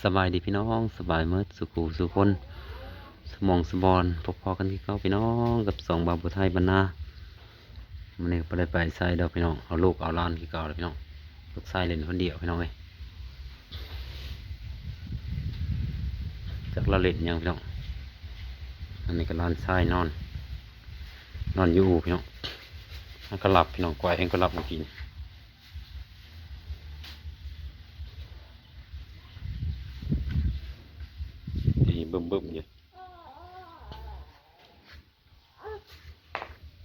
ສະບາຍດີພີ່ນ້ອງ ສະບາຍໝົດສູ່ຄູ່ສູ່ຄົນ ສະໝອງສະບອນ ພົບພໍ້ກັນຄືເກົ່າພີ່ນ້ອງ ກັບຊ່ອງບ່າວຜູ້ໄທບ້ານນາ. ມື້ນີ້ກໍບໍ່ໄດ້ໄປໃສດອກພີ່ນ້ອງ ເອົາລູກເອົາຫຼານຄືເກົ່າແຫຼະພີ່ນ້ອງ. ລູກຊາຍຫຼິ້ນຄົນດຽວພີ່ນ້ອງເອີຍ ຈັກລາວຫຼິ້ນຫຍັງພີ່ນ້ອງ. ອັນນີ້ກໍຫຼານຊາຍນອນ ນອນຢູ່ອູ່ພີ່ນ້ອງ. ມັນກໍຫຼັບພີ່ນ້ອງ ກວາຍເພິ່ນກໍຫຼັບເມື່ອກີ້ນີ້ ຕີບຶ້ມໆຢູ່.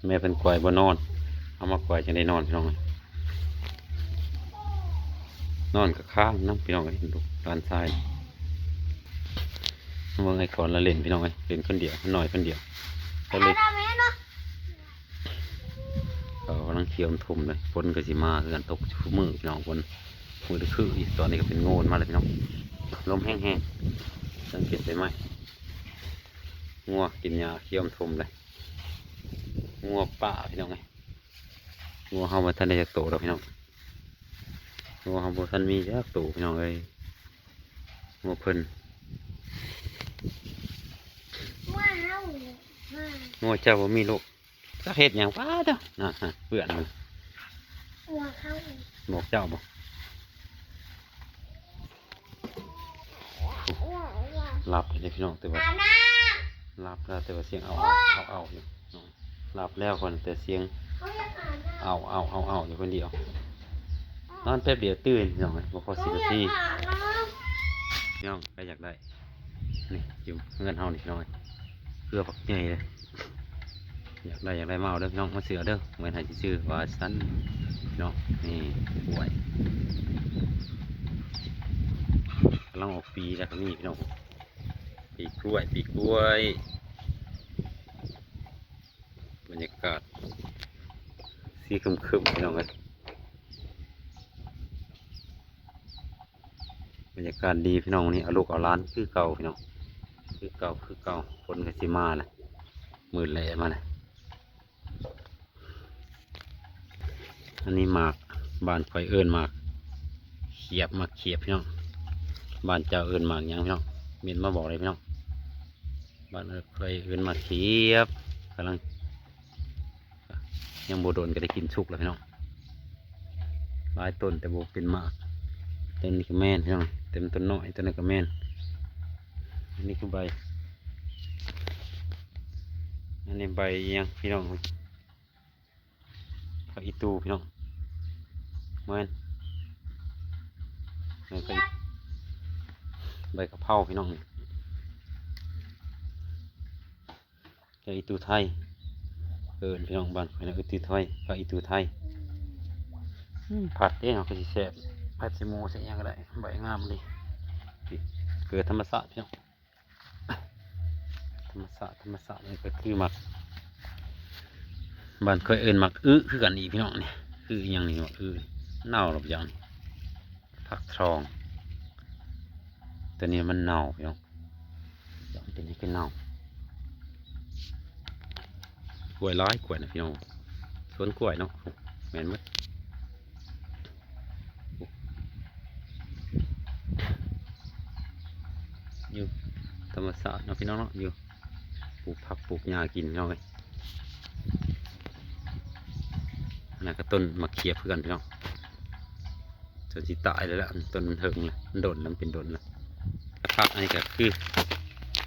ແມ່ເພິ່ນກວາຍບໍ່ນອນ ເອົາມາກວາຍຈັ່ງໄດ້ນອນພີ່ນ້ອງເອີຍ. ນອນກໍຄ້າງນຳພີ່ນ້ອງເອີຍ ລູກຫຼານຊາຍ. ມາເບິ່ງໄອ້ຂອນລະຫຼິ້ນພີ່ນ້ອງເອີຍ ຫຼິ້ນຄົນດຽວ ນ້ອຍຄົນດຽວ ກໍເລີຍ ເຂົາກຳລັງຂຽວຖົມເລີຍ. ຝົນກໍຊິມາຄືກັນ ຕົກຊຸມື້ພີ່ນ້ອງ ຝົນ ມື້ຕະຄືອີກ. ຕອນນີ້ກໍເປັນໂງນມາແລ້ວພີ່ນ້ອງ ລົມແຮງໆ ສັງເກດໃບໄມ້. ງົວກິນຫຍ້າຂຽວຖົມເລີຍ ງົວປ່າພີ່ນ້ອງເອີຍ. ງົວເຮົາບໍ່ທັນໄດ້ຈັກໂຕດອກພີ່ນ້ອງ ງົວເຮົາບໍ່ທັນມີຈັກໂຕພີ່ນ້ອງເອີຍ. ງົວເພິ່ນ ງົວເຈົ້າບໍ່ມີລູກ ຈັກເຮັດຫຍັງ ປາດເດີ ນັ້ນ ເປື້ອນມັນ ໝວກເຈົ້າບໍ່? ຫຼັບເດ້ພີ່ນ້ອງ ແຕ່ວ່າ ຫຼັບແລ້ວ ແຕ່ວ່າສຽງເອົາເອົາເອົາຢູ່. ຫຼັບແລ້ວ ຂ້ອຍແຕ່ສຽງເອົາເອົາເອົາເອົາຢູ່ຄົນດຽວ. ນອນແປັບດຽວຕື່ນພີ່ນ້ອງເອີຍ ບໍ່ພໍສິບນາທີ. ພີ່ນ້ອງໃຜຢາກໄດ້ ນີ້ຢູ່ເຮືອນເຮົານີ້ພີ່ນ້ອງເອີຍ ເຄືອບັກໃຫຍ່ເລີຍ. ຢາກໄດ້ ຢາກໄດ້ມາເອົາເດີພີ່ນ້ອງ ມາຊື້ເອົາເດີ ແມ່ນໃຫ້ຊື່ໆວ່າຊັ້ນເນາະ. ນີ້ກ້ວຍ ກຳລັງອອກປີແລ້ວກໍມີພີ່ນ້ອງ ປີກ້ວຍ ປີກ້ວຍ. ບັນຍາກາດສີຄຶ້ມໆ ພີ່ນ້ອງເອີຍ ບັນຍາກາດດີພີ່ນ້ອງ. ມື້ນີ້ເອົາລູກເອົາຫຼານຄືເກົ່າພີ່ນ້ອງ ຄືເກົ່າ ຄືເກົ່າ. ຝົນກໍຊິມາແລ້ວ ມືດແລ້ວມາແລ້ວ. ອັນນີ້ໝາກ ບ້ານຂ້ອຍເອີ້ນໝາກຂຽບ ໝາກຂຽບພີ່ນ້ອງ. ບ້ານເຈົ້າເອີ້ນໝາກຫຍັງພີ່ນ້ອງ ເມັ້ນມາບອກເລີຍພີ່ນ້ອງ. ບ້ານຂ້ອຍເອີ້ນໝາກຂຽບ ກຳລັງ ຍັງບໍ່ດົນກໍໄດ້ກິນສຸກແລ້ວພີ່ນ້ອງ. ຫຼາຍຕົ້ນແຕ່ບໍ່ເປັນໝາກ. ຕົ້ນນີ້ກໍແມ່ນພີ່ນ້ອງ ແຕ່ມັນຕົ້ນນ້ອຍ ຕົ້ນນັ້ນກໍແມ່ນ. ອັນນີ້ຄືໃບ ອັນນີ້ໃບອີ່ຫຍັງພີ່ນ້ອງ ຜັກອີ່ຕູ່ພີ່ນ້ອງ ແມ່ນ ແມ່ນ ໃບກະເພົາພີ່ນ້ອງ ນີ້ ຜັກອີ່ຕູ່ໄທ ເອີ້ນພີ່ນ້ອງ ບ້ານຂ້ອຍນະ ອີ່ຕູ່ໄທ ຜັກອີ່ຕູ່ໄທ. ອືມ ຜັດເດ້ເນາະ ກໍຊິແຊບ ຜັດໃສ່ໝູໃສ່ຫຍັງກໍໄດ້ ໃບງາມດີ. ນີ້ ເກີດທຳມະຊາດພີ່ນ້ອງ ທຳມະຊາດ ທຳມະຊາດ. ນີ້ກໍຄືໝາກ ບ້ານຂ້ອຍເອີ້ນໝາກອຶຄືກັນອີກພີ່ນ້ອງ. ນີ້ ອຶອີ່ຫຍັງນີ້ ໝາກອຶ ເນົ່າແລ້ວບໍ່ຈັກນີ້ ຜັກທອງ ຕົວນີ້ມັນເນົ່າພີ່ນ້ອງ ເປັນຫຍັງຄືເນົ່າ. ກ້ວຍຫຼາຍ ກ້ວຍນະພີ່ນ້ອງ ສວນກ້ວຍເນາະ ແມ່ນໝົດ. ຢູ່ທຳມະຊາດເນາະພີ່ນ້ອງເນາະ ຢູ່ ປູກຜັກປູກຫຍ້າກິນພີ່ນ້ອງເອີຍ. ອັນນັ້ນກໍຕົ້ນໝາກຂຽບຄືກັນພີ່ນ້ອງ ຈົນຊິຕາຍແລ້ວລະ ຕົ້ນມັນເຖິງລະ ມັນດົນລະ ມັນເປັນດົນລະ. ແລ້ວຜັກອັນນີ້ກໍຄື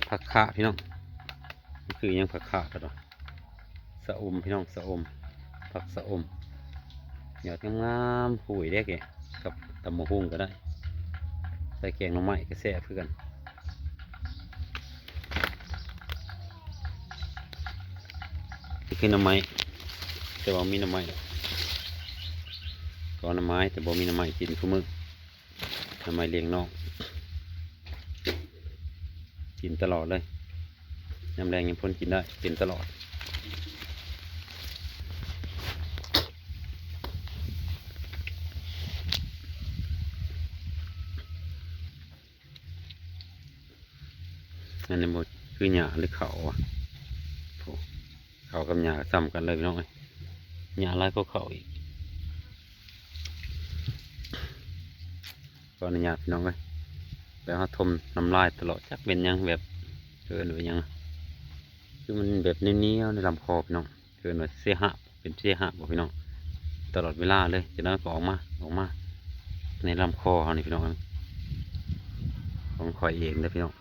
ຜັກຄະພີ່ນ້ອງ ມັນຄືຫຍັງ ຜັກຄະກໍດອກ ຊະອົມພີ່ນ້ອງ ຊະອົມ ຜັກຊະອົມ ຍອດງາມໆ ຫູຍເດ້ ແກະກັບຕຳບັກຫຸ່ງກໍໄດ້ ໃສ່ແກງໜໍ່ໄມ້ກໍແຊບຄືກັນ. ນີ້ຄືໜໍ່ໄມ້ ແຕ່ວ່າມີໜໍ່ໄມ້ດອກ ກໍໜໍ່ໄມ້ ແຕ່ບໍ່ມີໜໍ່ໄມ້ກິນຄູ່ມື້ ໜໍ່ໄມ້ລ້ຽງນ້ອງ ກິນຕະຫຼອດເລີຍ ຍາມແລງຍາມຝົນກິນໄດ້ ກິນຕະຫຼອດ. ອັນນີ້ບໍ່ຄືຫຍ້າຫຼືເຂົ້າວະ ໂອ້ ເຂົ້າກັບຫຍ້າກໍສ່ຳກັນເລີຍພີ່ນ້ອງເອີຍ ຫຍ້າຫຼາຍກວ່າເຂົ້າອີກ. ຂໍອະນຸຍາດພີ່ນ້ອງເອີຍ ແບບເຮົາຖົມນ້ຳລາຍຕະຫຼອດ ຈັກເປັນຫຍັງ ແບບເອີ້ນວ່າຫຍັງ ຄືມັນແບບໜຽວໆໃນລຳຄໍພີ່ນ້ອງ ເອີ້ນວ່າເສຫະ ເປັນເສຫະບໍ່ພີ່ນ້ອງ ຕະຫຼອດເວລາເລີຍ ຈັກໜ້ອຍກໍອອກມາ ອອກມາໃນລຳຄໍເຮົານີ້ພີ່ນ້ອງ ຂອງຂ້ອຍເອງເດີພີ່ນ້ອງ.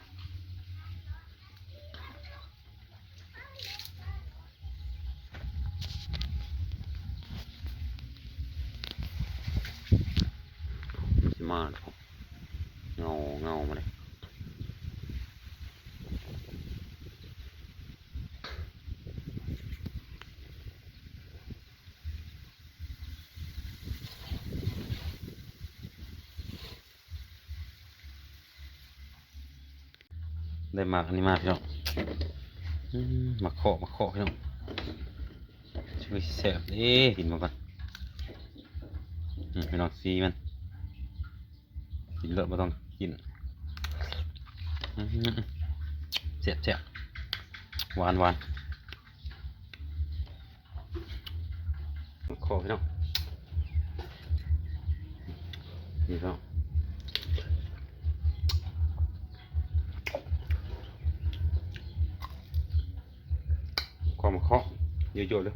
ມັນຊິມາແລ້ວ ເງົາ ເງົາມາເລີຍ. ໄດ້ໝາກອັນນີ້ມາພີ່ນ້ອງ ອືມ ໝາກເຄາະ ໝາກເຄາະພີ່ນ້ອງ ຊິແຊບເດ້ ກິນເບິ່ງກ່ອນ ອືມ ພີ່ນ້ອງ ສີມັນ ກິນໂລດ ບໍ່ຕ້ອງກິນ ອືມ ແຊບໆ ຫວານໆ. ໝາກເຄາະພີ່ນ້ອງ ນີ້ພີ່ນ້ອງ ຄວາມເຄາະເຍອະໆເລີຍ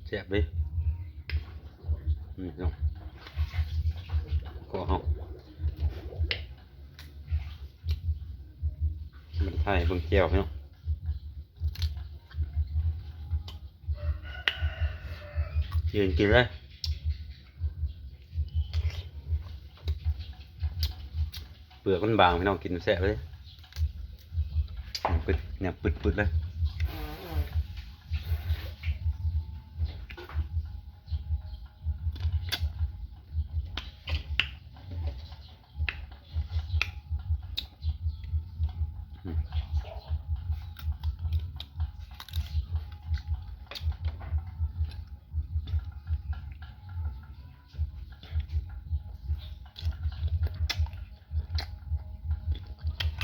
ແຊບເດ້ ນີ້ພີ່ນ້ອງ ເຄາະເຮົາ ມັນຖ່າຍເບິ່ງແຈ່ວພີ່ນ້ອງ ຢືນກິນເລີຍ ເປືອກມັນບາງພີ່ນ້ອງ ກິນແຊບເລີຍ ແໜບປຶດໆເລີຍ. ອືມ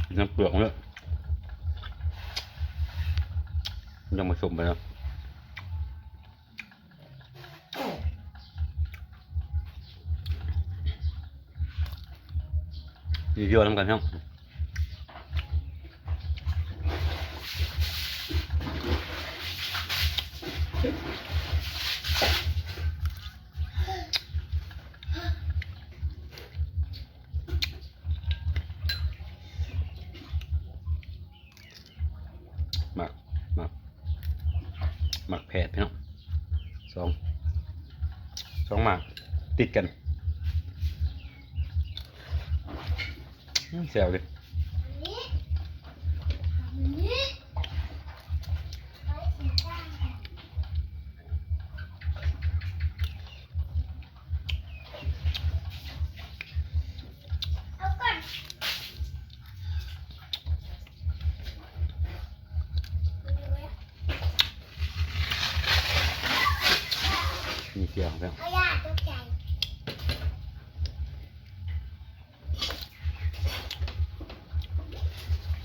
ກິນທັງເປືອກເລີຍ ຍັງບໍ່ສົມໄປເນາະ. ຢູ່ນຳກັນເນາະ ໝາກ ໝາກ ໝາກແຝດພີ່ນ້ອງ ສອງ ສອງໝາກຕິດກັນ ອືມ ແຊບເລີຍ. ມີສຽງແລ້ວ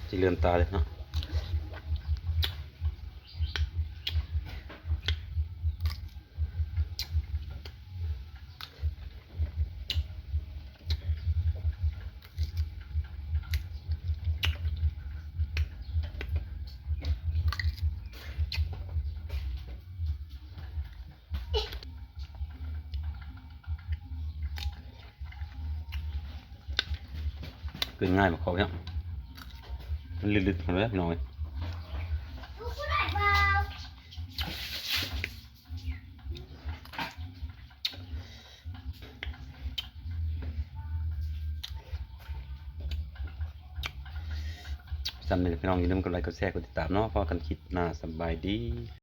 ຊິເຫຼືອມຕາເລີຍເນາະ. ກິນງ່າຍບໍ່ເຂົ້າເນາະ ມັນລຶດໆ ເຫັນບໍ່ພີ່ນ້ອງເອີຍ. ສ່ຳນີ້ແຫຼະພີ່ນ້ອງ ຢ່າລືມກົດໄລ ກົດແຊ ກົດຕິດຕາມເນາະ. ພໍ້ກັນຄລິບໜ້າ ສະບາຍດີ.